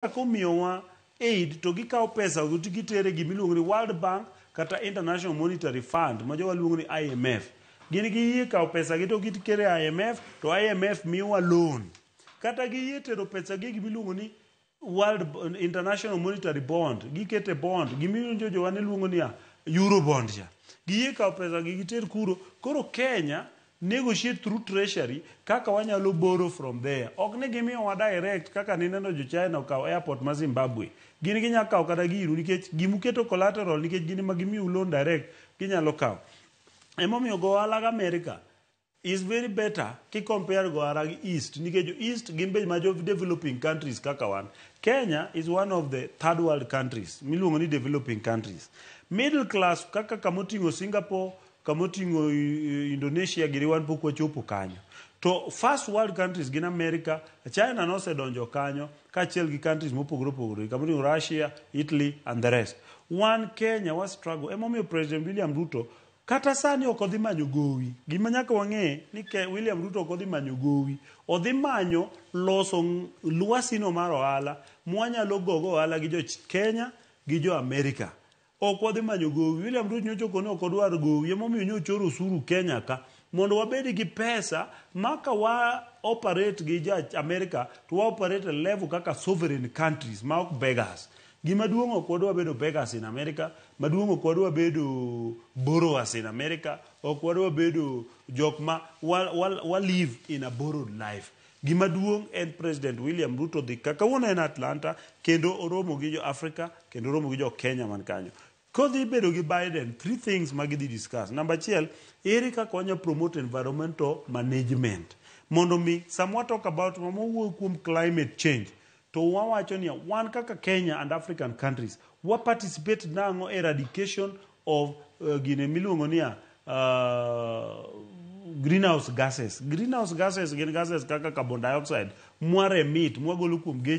Komiyowa aid to gikawo pesa go to gitere gimiluongo ni World Bank kata International Monetary Fund ma jowa luongo ni IMF. Gin giyie kawo pesa gi to gitere IMF to IMF miyowa loan. Kata giyie tero pesa gi e gimiluongo ni World International Monetary Bond, gikete bond, gimiwinjo jowa ne luongo niya Eurobond cha. Giyie kawo pesa gi giter kuro. Koro Kenya negotiate through treasury kaka wanyalo borrow from there. Ok ni gimiyowa direct kaka nineno jo China okawo airport ma Zimbabwe. Gin ginya kawo kata giru nikech gimuketo collateral, nikech gin ema gimiyou loan direct, ginyalo kawo. Emomiyo go ohala gi America is very better ki compare go ohala gi East, nikech jo East gin be ma jo developing countries kaka wan. Kenya is one of the third world countries miluongo ni developing countries. Middle class kaka kamoting'o Singapore, kamoting'o Indonesia giri, wan pok wachopo kanyo. To first world countries gin America, China nosedonjo kanyo kaachiel gi countries mopogore opogore kamoting'o Russia, Italy and the rest. Wan Kenya wa struggle. Emomiyo President William Ruto kata sani ok odhi manyo gowi. Gima nyaka wang'e ni ke William Ruto ok odhi manyo gowi. Odhi manyo loso lwasi no mar ohala mwanyalo gogo ohala gi jo Kenya gi jo America. Ok wadhi manyo gowi. William Ruto nyocha okone ok odwar gowi. Emomiyo nyochoro osuru Kenya ka mondo wabed gi pesa ma ka wa operate gi jo America to wa operate e level kaka sovereign countries ma ok beggars. Gima duong', ok wadwa bedo beggars in America, maduong' ok wadwa bedo borrowers in America, ok wadwa bedo jok ma wa live in a borrowed life. Gima duong' en President William Ruto dhi ka kawuono en Atlanta kendo oromo gi jo Africa kendo oromo gi jo Kenya man kanyo. Kodhi bedo gi Biden, three things ma gidhi discuss. Number achiel, ere kaka wanya promote environmental management? Mondo mi sama wa talk about, mama wuoyo kuom climate change, to wawacho niya, wan kaka Kenya and African countries, wa participate nang'o eradication of gine miluongo niya greenhouse gases. Greenhouse gases gin gases kaka carbon dioxide mwa remit, mwagolo kuom geche.